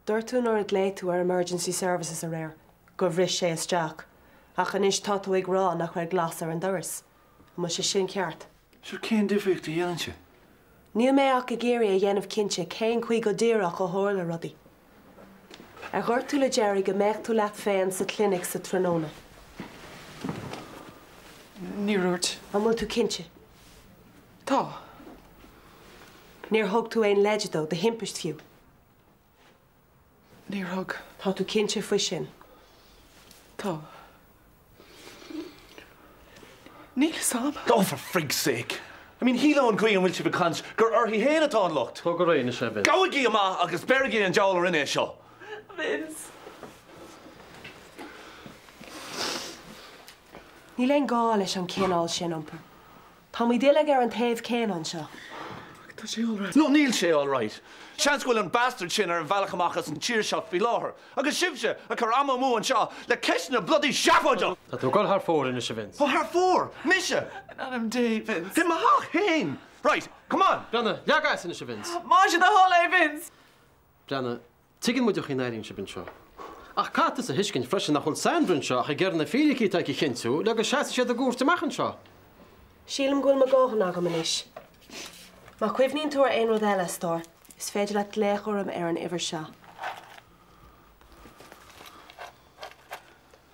Dúirt tú nuair a ghlaoigh tú ar Emergency Services aréir gur bhris sé isteach, ach anois tá tú ag rá nach raibh glas ar an doras. An bhfuil sé sin ceart? Sure cén difríocht a dhéanann sé? Níl mé ach ag iarraidh a dhéanamh cinnte cén chaoi go díreach a tharla rudaí. Ar dhúirt tú le Gerry go mbeadh tú leat féin sa chlinic sa tráthnóna? Níor dhúirt. An bhfuil tú cinnte? Tá. Níor thug tú aon leid dó, de thimpist fiú? Níor thug. Tá tú cinnte faoi sin? Tá. Níl fhios a'm. Oh, for frig's sake! I mean, shílfeá an chaoi a bhfuil sibh ag caint gur uirthi féin atá an locht. Tóg go réidh anois é, Vince. Gabhaigí amach agus beirigí an diabhal a rinne é seo! Vince. Níl aon gá leis an cineál sin iompair. Táimid uilig ar an taobh céanna anseo. Tá sé alright. No, níl sé alright. Seans go bhfuil an bastard sin ar a bhealach amach as an tír seo faoi láthair, agus sibhse ag cur ama amú anseo le ceisteanna bloody seafóideach! Tá tú ag dul thar fóir anois, a Vince. Oh, thar fóir? Mise? In ainm Dé, Vince. I mo theach féin! Right, come on! Breathnaigh, leag as anois, a Vince. Más é do thoil é, Vince! Breathnaigh, Tuigeann muid an chaoi a n-airíonn sibh anseo. Ach caithfidh tusa a thuiscint freisin nach bhfuil Sandra anseo ach ag iarraidh na fíricí atá aici a chinntiú le go seasfaidh siad i gcúirt amach anseo. Sílim go bhfuil mo dhóthain agam anois. Má chuimhníonn tú ar aon rud eile, a stór, is féidir leat glaoch orm ar an uimhir seo.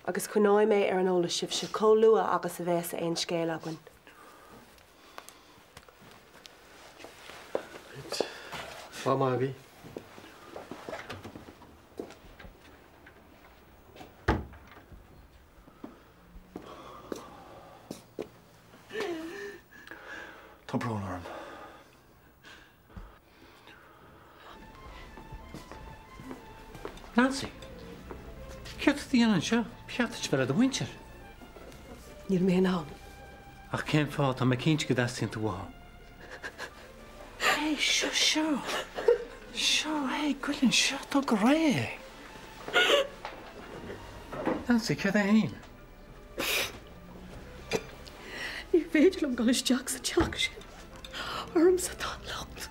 Agus coinneoidh mé ar an eolas sibhse chomh luath agus a bheas aon scéal againn. Lá maith agaibh. Tá brón orm. Nancy, céard tá tú a dhéanamh anseo? Ba cheart duit bheith le do mhuintir. Níl mé in ann. Ach cén fáth? Tá mé cinnte go dteastaíonn tú uathu. Hey, seo, seo. Seo, hey, goil anseo, tóg go réidh é. Nancy, céard é fhéin? Ní féidir liom dul isteach sa teach sin. Ormsa atá an locht.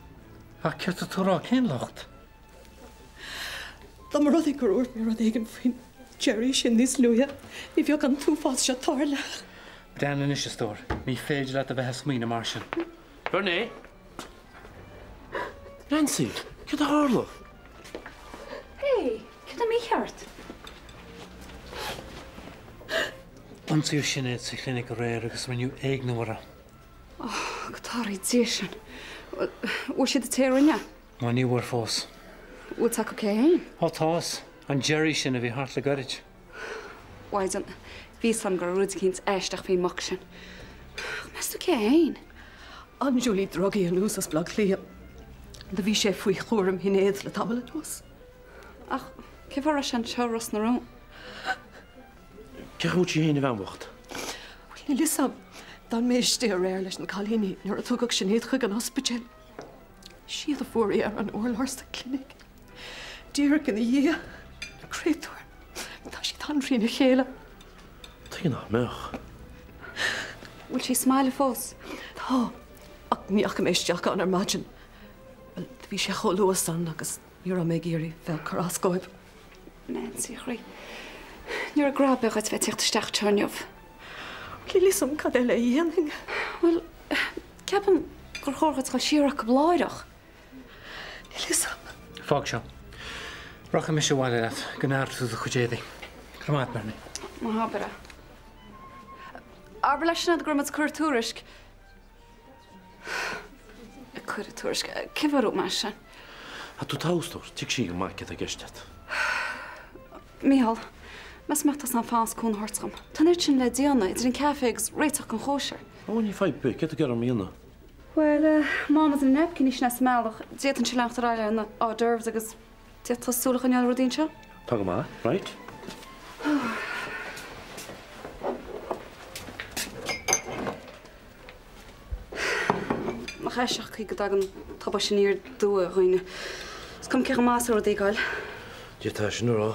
Ach céard tá tú a rá? Cén locht? Dá mba rud é gur dhúirt mé rud éigin faoin Gerry sin níos luaithe, ní bheadh an t-uafás seo tarlaithe. Breathnaigh anois, a stór. Ní féidir leat a bheith ag smaoineamh mar sin. Bernie? Nancy, céard a tharla? Hey, céard tá mícheart? Ionsaíodh Sinéad sa chlinic aréir agus rinneadh éigniú uirthi. Oh, go dtarraí Dia sinn. Bhfuair siad an té a rinne? Ó, ní bhfuair fós. Bhfuil fhios acu cé fhéin? Ó, tá fhios. An Gerry sin a bhí thart le gairid. Mhaighdean, bhí fhios a'm go raibh rud eicínt aisteach faoin mboc sin. Ach meas tú cé fhéin? An diúlaí drugaí anuas as Baile Átha Cliath. Do bhí sé faoi chúram Shinéad le tamall anuas. Ach cén fáth a raibh sé anseo i Ros na Rún? Cén chaoi a bhfuil sí fhéin, a bhean bhocht? Bhuel, níl fhios a'm. D'fhan mé istigh aréir leis na cailíní nuair a tugadh Sinéad chuig an ospidéal. Siad a fuair í ar an urlár sa chlinic. Díreach ina dhiaidh. Na créatúir. Tá siad an-trína chéile. Tuige nach mbeadh? Bhfuil sí sa mbaile fós? Tá, ach ní dheachaigh mé isteach ann ar maidin. Bhuel, do bhí sé chomh luath san agus ní raibh mé ag iarraidh bheith ag cur as dóibh. Nancy, a chroí. Ní raibh grá ar bith dhuit bheith ag tíocht isteach anseo inniu. Níl fhios a'm cad eile a dhéanfainn. Bhuel, ceapaim gur chóir dhuit dul siar acu láithreach. Níl fhios a'm. Fág seo. Rachaidh mise abhaile leat go n-athróidh tú do chuid éadaí. Go raibh maith agat, Bernie. Ná habair é. Abair le Sinéad go raibh muid ag cur tuairisc. Ag cur tuairisc. Cén fáth ar dhúirt mé sin? Tá tú togha, a stór. Tuigfidh sí go maith céard atá i gceist agat. Mícheál, meas tú an mbeadh tusa in ann fanacht is cúnamh a thabhairt dhom. Tá an oiread sin le déanamh, idir an caife agus réiteach don chóisir. Ó, ní fadhb ar bith. Céard atá tú ag iarraidh orm a dhéanamh? Bhuel, má tá na naipcíní sin as an mbealach, d'fhéadfainnse leanacht ar aghaidh le na hors d'oeuvres agus d'fhéadfá súil a choinneáil ar rudaí anseo. Tá go maith. Right. Nach aisteach an chaoi go dtagann tubaiste aniar aduaidh ar dhaoine. Is cuma cé chomh maith is a raibh rudaí ag goil. D'fhéadfá é sin a rá.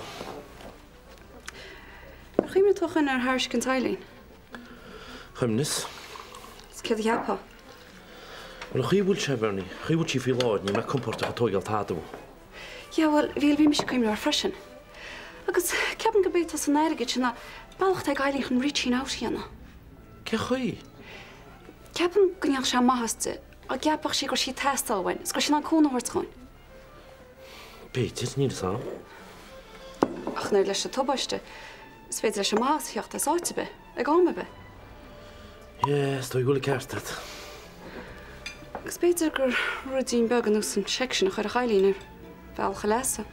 Ar chuimhnigh tú a choinne ar thairiscint Eileen? Chuimhneas. Is céard a cheapfá? Bhuel, an chaoi a bhfuil sé, Bernie, an chaoi a bhfuil sí faoi láthair, níl mé compordach ag tóigeáil tada uaidh. Yeah, bhuel, bhí, bhí mise ag cuimhneamh air freisin. Agus ceapaim gurb é atá san airgead sin ná bealach atá ag Eileen chun reaching out a dhéanamh. Cén chaoi? Ceapaim go ndéanfadh sé maitheas di dá gceapfadh sí go raibh sí ag teastáil uainn is go raibh sí in ann cúnamh a thabhairt dhúinn. B'fhéidir, níl 'fhios a'm. Ach nuair leis an tubaiste, is féidir leis an maitheas a theacht as áit ar bith, ag am ar bith. Yeah, is dóigh go bhfuil an ceart agat. Agus b'fhéidir gur ruidín beag ar nós an seic sin a chuirfeadh Eileen ar bhealach a leasa.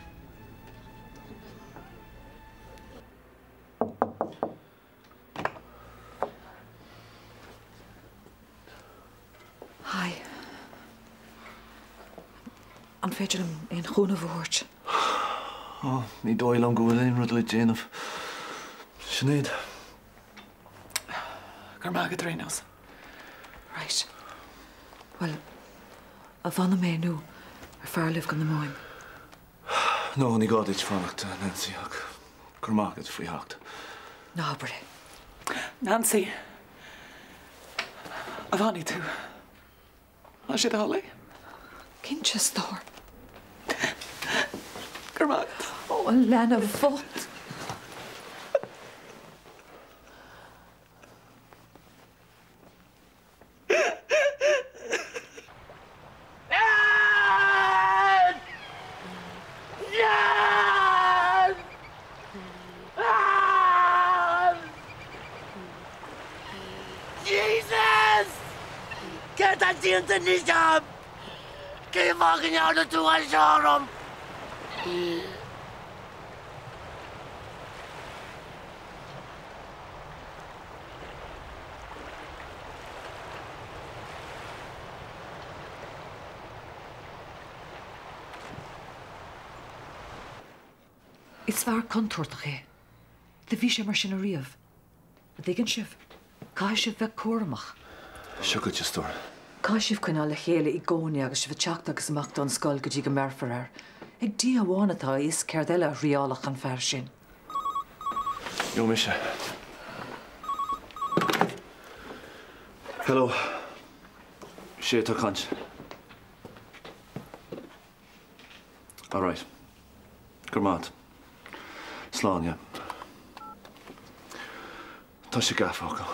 Hi. An féidir liom aon chúnamh a thabhairt? Ó, ní dóigh liom go bhfuil aon rud le déanamh. Sinéad. Go raibh maith agat ar aon nós. Right. Bhuel, an bhfanfaidh mé nó ar fearr libh go n-imeoinn? No, ní gá duit fanacht, Nancy, ach go raibh maith agat faoi theacht. Ná habair é. Nancy, an bhfanfaidh tú? Tá sé do thoil é? Cinnte, a stór. Go raibh maith agat. Ó, a leanbh bhocht. Jesus! Céard tá déanta anois agam? Cén fáth go ndearna tú é seo orm? Is fear contúirteach é. Do bhí sé mar sin ariamh. An dtuigeann sibh? Caithfidh sibh bheith cúramach. Seo dhuit, a stór. Caithfidh sibh coinneáil le chéile i gcónaí agus sibh ag teacht agus amach don scoil go dtí go mbeirfear air. Ag Dia amháin atá a fhios céard eile a thriálfadh an fear sin. Yo mise. Hello. Sé atá ag caint. Alright. Go raibh maith agat. Slán, yeah. Tá sé gafa acu.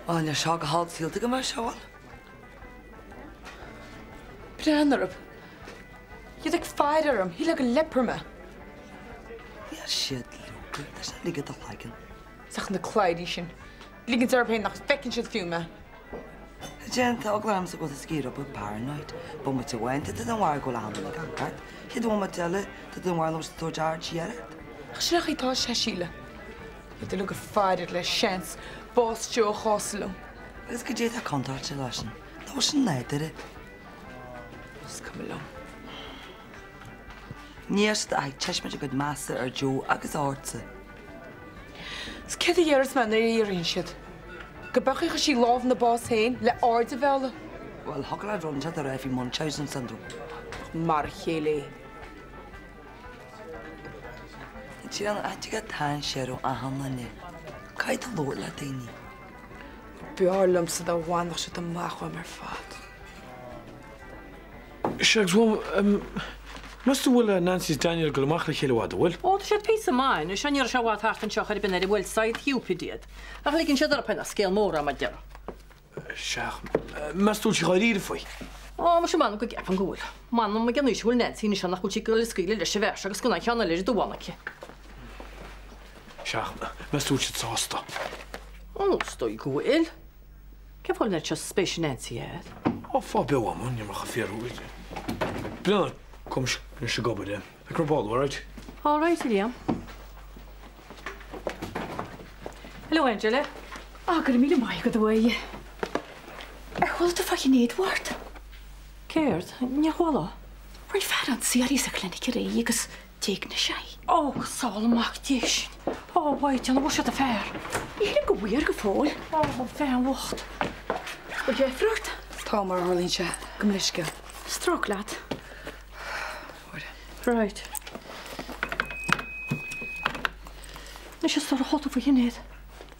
Bhuel, níl seo go halt saolta go mbeidh sé, bhuel. Breathnaigh orthu. Iad ag faire orm, shílfeá gur leper mé. Níl siad leoga, tá siad uilig i do chloigeann. 'S ach na cladhairí sin. Ligeann orthu féin nach bhfeiceann siad fiú mé. Déanta, eagla ormsa go bhfuil tú ag iarraidh bheith paranoid. Bomaite amháin, tá tú den bharúil go bhfuil achan duine gan ceart. Chéad bhomaite eile, tá tú den bharúil nach bhfuil siad ag tabhairt aird siar ort. Ach sin an chaoi atá sé, Síle. Iad uilig ag faire le seans bás Joe a chás liom. Agus goidé atá contráilte leis sin? Nach bhfuil sin nádúrtha? Is cuma liom. Níl siad ach ag taispeáint a gcuid measa ar Joe agus ortsa. Is céard a dhéarfas mé nuair a fhiafraíonn siad? Go b'é a chuir sí lámh ina bás féin le aird a mhealladh? Bhuel, thiocfadh leat rud inteacht a rá faoi Munchausen syndrome. Nach mar a chéile é. Déan áit go dainséar ó achan duine. Caithfidh tú labhairt le daoine. B'fhearr liomsa dá bhfanfadh siad amach uaim ar fad. Sea, agus bhuel, meas tú an bhfuil Nancy is Daniel ag dul amach le chéile i bhfad, an bhfuil? Ó, tá siad píosa maith anois, ní raibh sé i bhfad thart anseo chor ar bith nuair a bhuail said Cupid iad. Ach ligeann siad orthu féin nach scéal mór é mar a déarfá. Sea, meas tú an bhfuil sí dháiríre faoi? Ó, muise m'anam go gceapaim go bhfuil. M'anam ag an aois a bhfuil Nancy anois nach bhfuil sí ag dul ag scaoileadh leis an bhfear seo agus gan aon cheann eile ar domhan aici. Sea, meas tú an bhfuil siad sásta? Ó, is dóigh go bhfuil. Cén fáth an oiread seo spéise Nancy air? Ó, fáth beag ama, ní raibh fíor Breathnaigh, conas anois ag obair, eh? Ag cur ball, all right? All right, Liam. Hello, Angela. Á, go raibh míle maith agat, a Mháire. Ar chuala tú fá Shinéad Bhart? Céard? Níor chuala. Rinne fear ionsaí uirthi sa chlinic aréir agus D'éignigh sé í. Ó, sábháil amach Dé sinn. Ó, a Mhaighdean, an bhfuair siad an fear? Ní shílim go bhfuair go fóill. Ó, an bhean bhocht. Bhfuil deifir ort? Tá, mar a tharlaíonn sé. Gabh mo leithscéal. Stróc leat. Right. Anois a stór, ar chuala tú faoi Shinéad.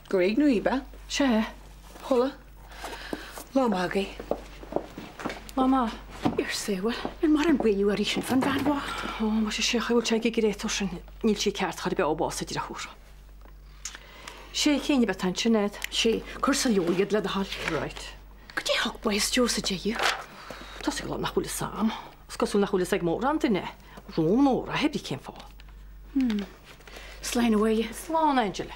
Gur éigníodh í, ab ea? Sea. Chuala. Lá maith agaibh. Lá maith. Ar saol, níl mórán baoth uirthi sin fán bhean bhocht. Ó, muise sé chaoi bhfuil sé ag iarraidh sin, níl sí ceart chor ar bith ó bás a deartháir. Sé cinn a bheith ansin Ned. Sé, cuir sa leabhar iad le do thoil. Right. Goidé a thug bás Joe sa deireadh? Tá sé nach bhfuil fhios a'm. Is cosúil nach bhfuil fhios ag mórán duine. Rún mór, a hébrí cén fáth. Slán abhaile. Slán, Angela.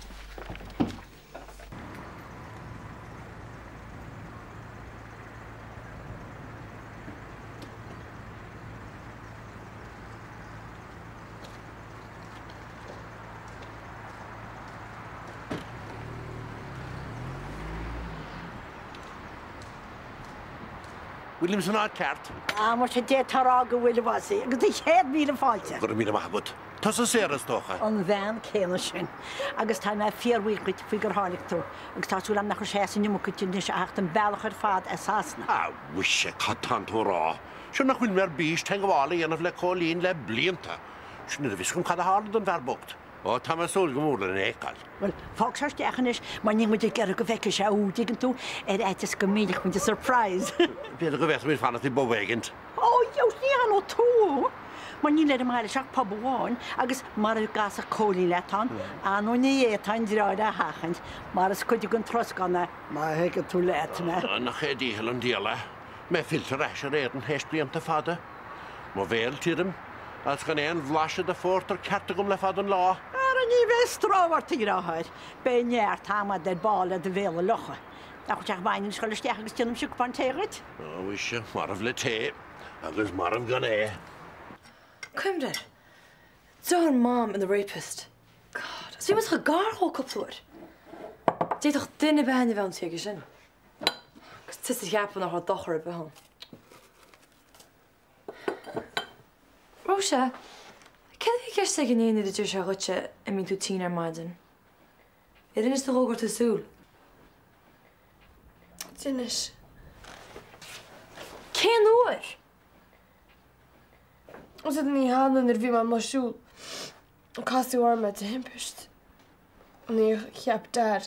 Bhfuilim san áit ceart? Ah, muise d'fhéadfá a rá go bhfuil, a Mhossie, agus do chéad mhíle fáilte. Go raibh míle maith agat. Tusa Sarah, is dócha? An bhean céanna sin. Agus tá mé fíorbhuíoch dhuit faoi gur tháinig tú. Agus tá súil agam nach raibh sé as an iomarca duit anois a theacht an bealach ar fad as Sasana. Ah, mhuise, cad tánn tú a rá? Sure nach bhfuil mé ar bís teagmháil a dhéanamh le Cóilín le blianta. Sin ní fios dom cad a tharla don bhfear bocht. Ó, tá mé ag súil go mór lena fheiceáil. Bhuel, fág seo isteach anois mar níl muid ag iarraidh go bhfeicfidh sé thú, dtuigeann tú, ar fhaitíos go millfeadh muid an surprise. B'fhéidir go bhféadfaimid fanacht i bpub éigint. Ó, dheus, ní fhanóidh tú! Mar níl ar an mbaile seo ach pub amháin agus mara gcasfadh Cóilín leat ann, ar ndóigh ní fhéadfá an deartháir a sheachaint, mar is cuid den troscán é, má thuigeann tú leat mé. Nach é dícheall an diabhail é? Mé fillte ar ais ar Éirinn théis blianta fada. Mo bhéal tirim, agus gan aon bhlaiseadh de phórtar ceart agam le fada an lá. Ara ní bheidh stró ort, a dheartháir. Beidh neart ama agat ar ball le do bhéal a fhliuchadh. Nach bhfuil sé chomh maith anois dul isteach agus déanfaimse cupán tae dhuit? Ó, mhuise, marbh le tae, agus marbh gan é. Cuimhnigh air. Deartháir Mom ina rapist. God, is bhí muid chomh gar dhó cúpla uair. D'fhéadfadh duine ar bith againn a bheith ionsaithe aige sin. Agus tusa a cheapann nach raibh dochar ar bith ann. Róise, céard a bhí i gceist ag an fhear nuair a deir sé dhuitse an mbíonn tú tinn ar maidin? Ar inis tú dhó go raibh tú ag súil? D'inis. Cén uair? Is an oíche cheana nuair a bhí mé amuigh ag siúl, casadh orm é de thimpist. Níor cheap Dad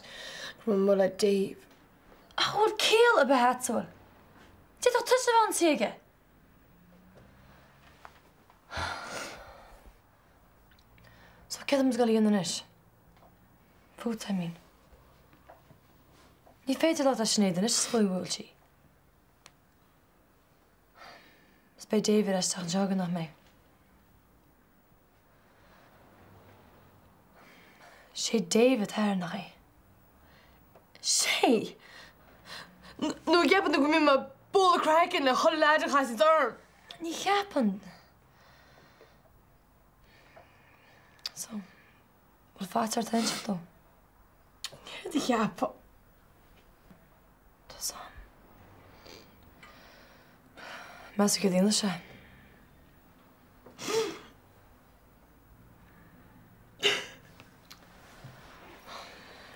go raibh mé amuigh le Dave. Ach an bhfuil ciall ar bith agat? D'fhéadfadh tusa a bheith ionsaithe aige. So céard atá muid ag dul a dhéanamh anois? Fút, I mean. Ní féidir labhairt le Sinéad anois sa chaoi a bhfuil sí. Is beidh Dave ar ais isteach anseo againn, nach mbeidh? Sé Dave an t-athair, nach é? Sé! Nó an gceapann tú go mbím ag bualadh craicinn le chuile leaid a chasann orm? Ní cheapann. So, bhfuil faitíos ort a inseacht dó? Céard a cheapfá? Tá 's a'm. Meas tú céard a dhéanfaidh sé?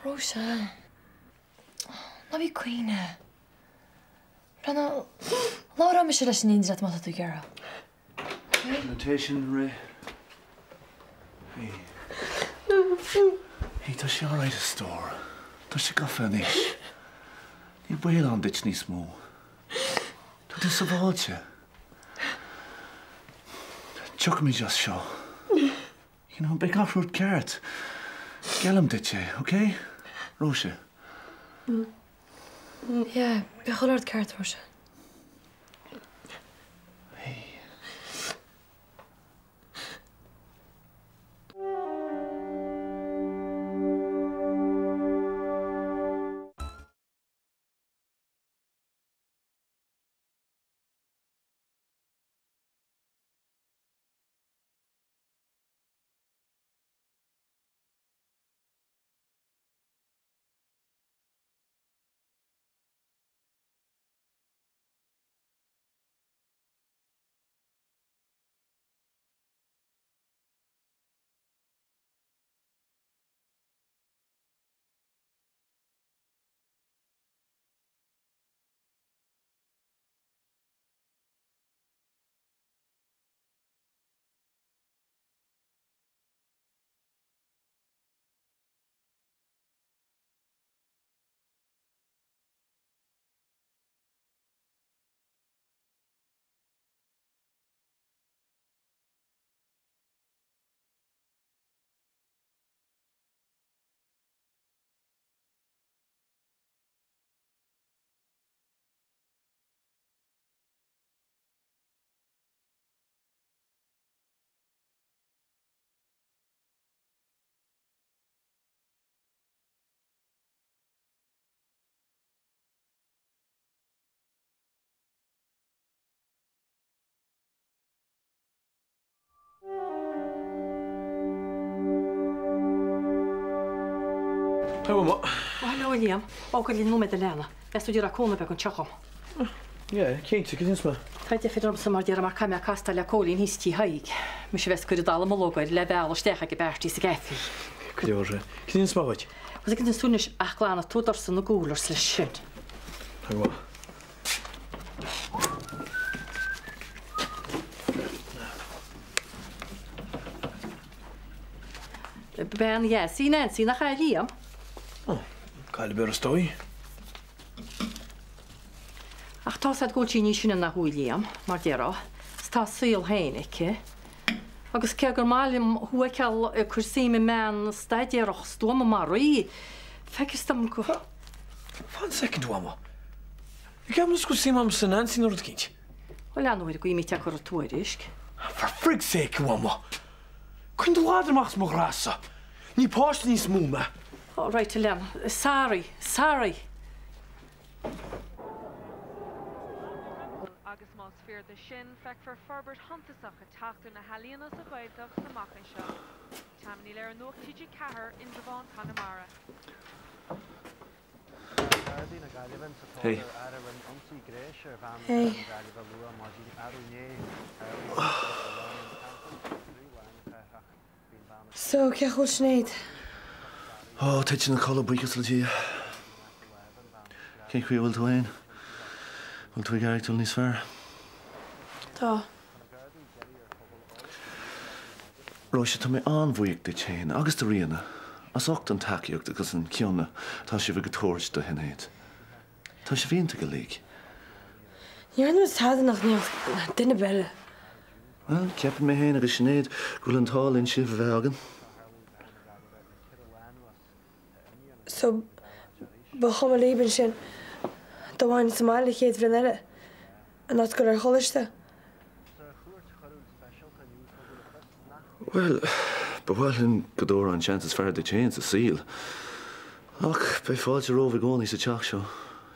Róise. Ná bí ag caoineadh. Breathnaigh, labhróidh mise leis in éindí leat má tá tú ag iarraidh. An té sin rith. Hey. Hey, tá sé alright a stór. Tá sé gafa anois. Níl baol ann duit níos mó. Tá tú sábháilte. Tiocfaimid as seo. You know, beidh gach rud ceart. Geallaim duit é, okay? Róise. Yeah, beidh chuile rud ceart, Róise. Hey. Hi, Mama. Oh, hello, Liam. Ó, gabh i leith nóiméad a leana. Meas tú an dtabharfá cúnamh beag anseo dhom? Yeah, cinnte, cad é mar? Tá deifir ormsa mar déarfá mar caithfidh mé castáil le Cóilín thíos i dtigh Thaidhg. Mise a bheas ag cur an dallamullóg air le mhealladh isteach ag an bparty sa gcaife. Go leor. Cad é mar dhuit? Agus ag an tú anois ach glanfaidh tú doras na gcoolers leis sin. Tá go maith. Bean dheas í Nancy, nach ea, Liam? Ó, cailleadh beir is dóigh. Ach tá's a'd go bhfuil sí níos sine ná thú, a Liam, mar déarfá, 's tá a saol féin aici. Agus cé gur maith liom thú a fheiceáil ag cur suim i mbean staidéarach stuama mar í, feictear dom go. Fan soicind, a Mhamó. An gceapann tú go bhfuil suim a'msa i Nancy nó rud eicínt? Bhuel, ar ndóigh, go mbíonn ag cur tuairisc. For frig's sake, a Mhamó. Coinnigh do ladar amach as mo ghrá-sa. Ní páiste níos mó mé. Oh, right, a Liam. Sorry, sorry. Agus más fíor do sin, feicfear forbairt shuntasach ag teacht ar na healaíona sa Ghaeltacht amach anseo. Tammy Ní Laoire Nuacht TG4, Indreabhán, Conamara. Hey. Hey. So, cén chaoi a bhfuil Sinéad? Ó, tite ina codladh, buíochas le Dia. Cén chaoi a bhfuil tú féin? Bhfuil tú ag aireachtáil níos fearr? Tá. Róise, tá mé an-bhuíoch duit féin agus do Ríona as ucht an tacaíocht agus an cion atá sibh ag tabhairt do Shinéad. Tá sibh iontach uilig. Ní dhearna muid tada nach ndéanfadh duine ar bith eile. Bhuel, ceapann mé féin agus Sinéad go bhfuil an t-ádh linn sibh a bheith againn. So, ba chuma libh ansin dá bhfanfainn sa mbaile an chéad bhliain eile, in áit dul ar choláiste? Bhuel, ba mhaith linn go dtabharfá an seans is fearr duit féin sa saol. Ach beidh fáilte romhaibh i gcónaí sa teach seo.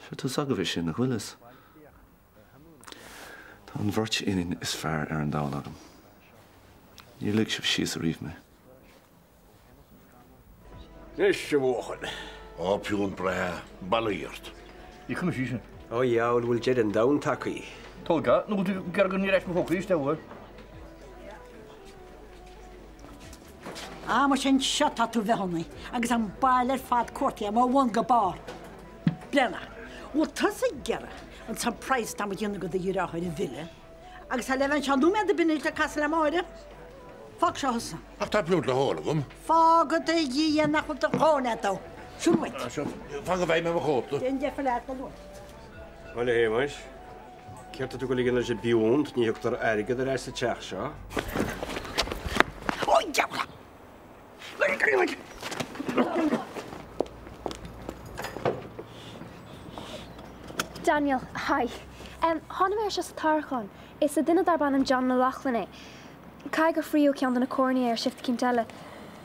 Sure, tá's agaibh é sin, nach bhfuil fhios? Tá an bheirt iníon is fearr ar an domhan agam. Níor lig sibh síos ariamh mé. Anois, a bhuachaill. Ó, piúnt breá, bail ort. Ní cuma sí sin. Ó dheabhail, bhfuil deireadh an domhain tagthaí? Tolga, nó tú ag iarraidh go n-ar ais mo phóca arís, a Ah, muise anseo tá tú a bhithiúnaigh, agus an baile ar fad cuartaithe agam ó bhun go barr. Breathnaigh, bhfuil tusa ag iarraidh an surprise atá muid a dhéanamh do do dheartháir a mhilleadh, agus tá le bheith anseo nóiméad ar bith anois le casadh le Máire. Fág seo thusa. Ach tá piúnt le hól agam. Fág i do dhiaidh é nach bhfuil do dhóthain agat dó. Siúl uait. Seo, fan go bhfaighidh mé mo chóta. Déan deifir leat, go luath. Bhuel, a Shéamais, céard tá tú ag dul a dhéanamh leis an bpiúnt? Ní thugtar airgead ar ais sa teach seo. Ó, diabhal! Daniel, hi. Tháinig mé air seo sa tarraiceán. Is le duine darb ainm John O'Loughlin é. Caithfidh gur frítheadh ceann de na comhairní ar shift eicínt eile.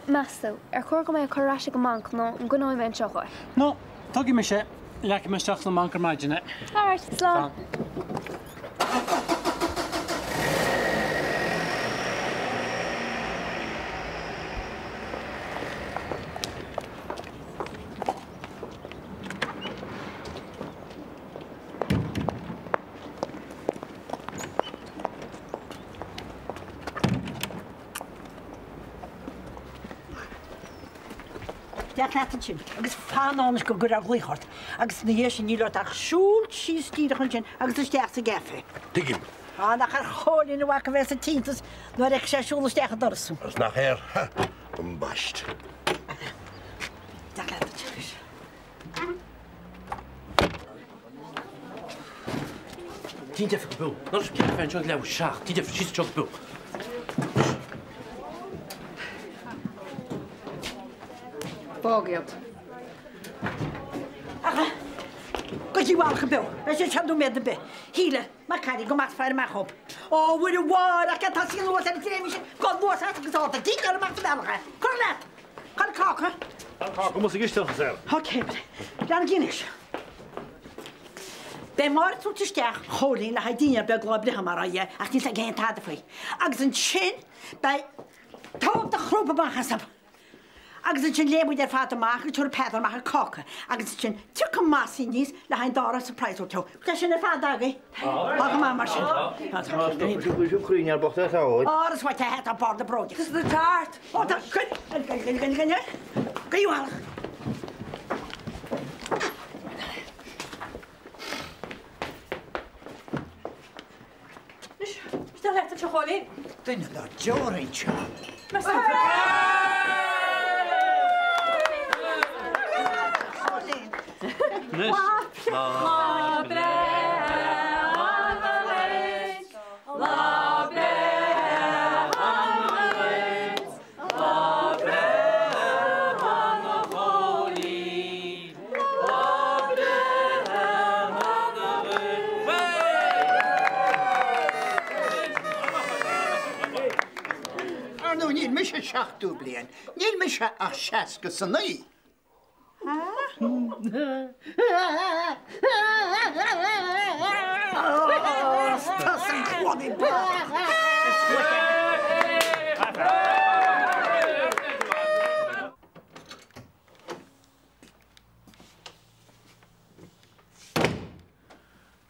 Meas tú, ar chóir dhom é a chur ar ais ag an mbanc nó an gcoinneoidh mé anseo é? No, tógfaidh mise é. Leagfaidh mé isteach sa mbanc ar maidin é. Alright, slán. Isteach leat ansin agus fan ann go gcuirfear glaoch ort agus ina dhiaidh sin níl ort ach siúl síos díreach ansin agus isteach sa gcaife. Tuigim. Á, nach ar Chóilín a mhac a bheas an t-iontas nuair a fheicfidh sé ag siúl isteach an doras. Agus nach air ambaist. Isteach leat ansin. Déan deifir go beo. Ná raibh caife anseo ag leathuair tar éis a 7. Déan deifir síos anseo go beo. Fág iad. Go díobhálach go beo. Beidh sé anseo nóiméad ar bith. Shíle, má cairr go maith faire amach dhób. Ó, a Mhuire Mháthair, ach tá sí anuas ar an dréim sin, go luas as agus ard, dícheall amach sa bhealach é. Cuir leat! Cá bhfuil cáca? Tá cáca amuigh sa gcisteach, a Sarah. Ok, leanaigí anois. Beidh Máire ag tabhairt isteach Chóilín le haghaidh dinnéar beag lá breithe mar dhea, ach níl 's aige féin tada faoi. Agus ansin beidh tóg do chrúba amach as. Agus ansin léimfidh muid ar fad amach agus tabharfaidh Peadar amach an cáca agus ansin tiocfaidh Mossy aníos le haghaidh an dara surprise ó teo. Tá sin ar fad agaibh. Tá go maith mar sin. Áras mhaith tá tá bord na bróige. Is the tart. Ó tá cuid Go Anois, isteach leat anseo, a Chóilín. Duine dá deoraí anseo. Lá breithe ana dhuit, lá breithe ana dhuit, lá breithe ana Chóilín, lá breithe ana dhuit. Ar ndóigh, níl mise 70 bliain, níl mise ach 69.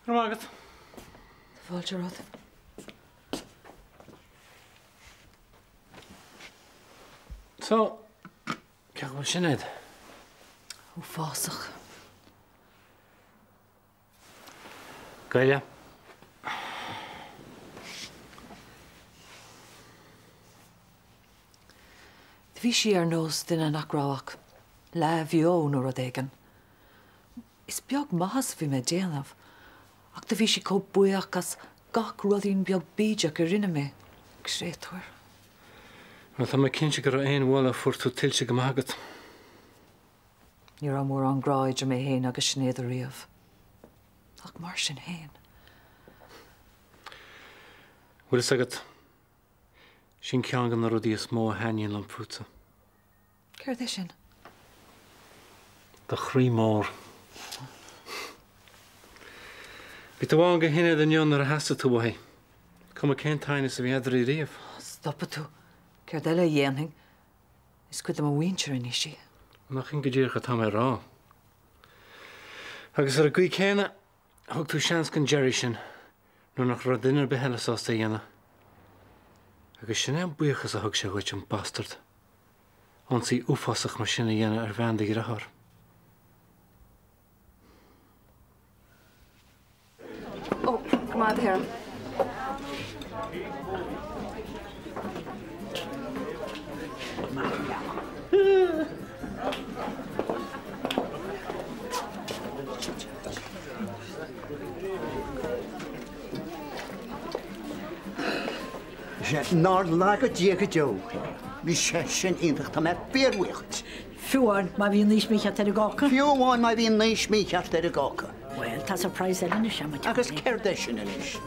Go raibh maith agat. Tá fáilte romhat. So, Cén chaoi a bhfuil Sinéad? Uafásach. Goile. Do bhí sí ar nós duine nach raibh ach leathbheo nó rud éigin. Is beag maitheas a bhí mé ag déanamh, ach do bhí sí chomh buíoch as gach ruidín beag bídeach a rinne mé. Créatúr. Bhuel, tá mé cinnte go raibh aon mholadh a fuair tú tuillte go maith agat. Ní raibh mórán grá idir mé féin agus Sinéad ariamh. Ach mar sin féin. Bhfuil fhios agat, sin ceann de na rudaí is mó a thaitníonn liom fútsa. Céard é sin? Do chroí mór. Bhí tú ann do Shinéad inniu nuair a theastaigh tú uaithi. Cuma cén t-aighneas a bhí eadraibh riamh. Stopfaidh tú. Céard eile a dhéanfainn? Is cuid de mo mhuintir anois í. Nach in go díreach atá mé a rá. Agus ar an gcaoi céanna, thug tú seans don Jerry sin nuair nach raibh duine ar bith eile sásta é a dhéanamh. Agus sin é an buíochas a thug sé dhuit, an bastard. Ionsaí uafásach mar sin a dhéanamh ar bhean do dhearthár. Ó, go maith a Sharon. Sea, nár laga Dia go deo. Bhí sé sin iontach, tá mé fíorbhuíoch duit. Fiú amháin má bhí an aois mícheart ar an gcáca. Fiú amháin má bhí an aois mícheart ar an gcáca. Bhuel, tá surprise eile anois agam. Agus céard é sin anois?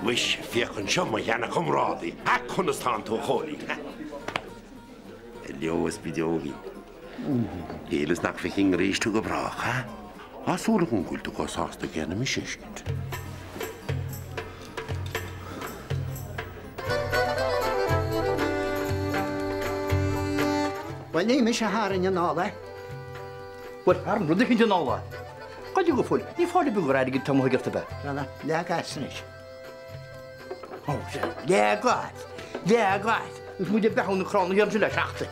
Mhuis, féach anseo, mo sheana-chomrádaí. Ha, conas tánn tú, a Chóilín, ha? Hello, a spideoigín. Shíleas nach bhfeicfinn arís tú go brách, ha? Tá súil agam go bhfuil tú chomh sásta céanna mise a fheiscint. Bhuel, ní mise a tharraing anall é. Bhuel, tharraing rud eicínt anall é. Goidé go fóill, ní fáil ar bith gur airgead atá amuigh ag a bheith. Bhuel, leag as anois. Ó, sea, leag as, leag as. Agus muid ag beathú na crann thiar ansin le seachtain.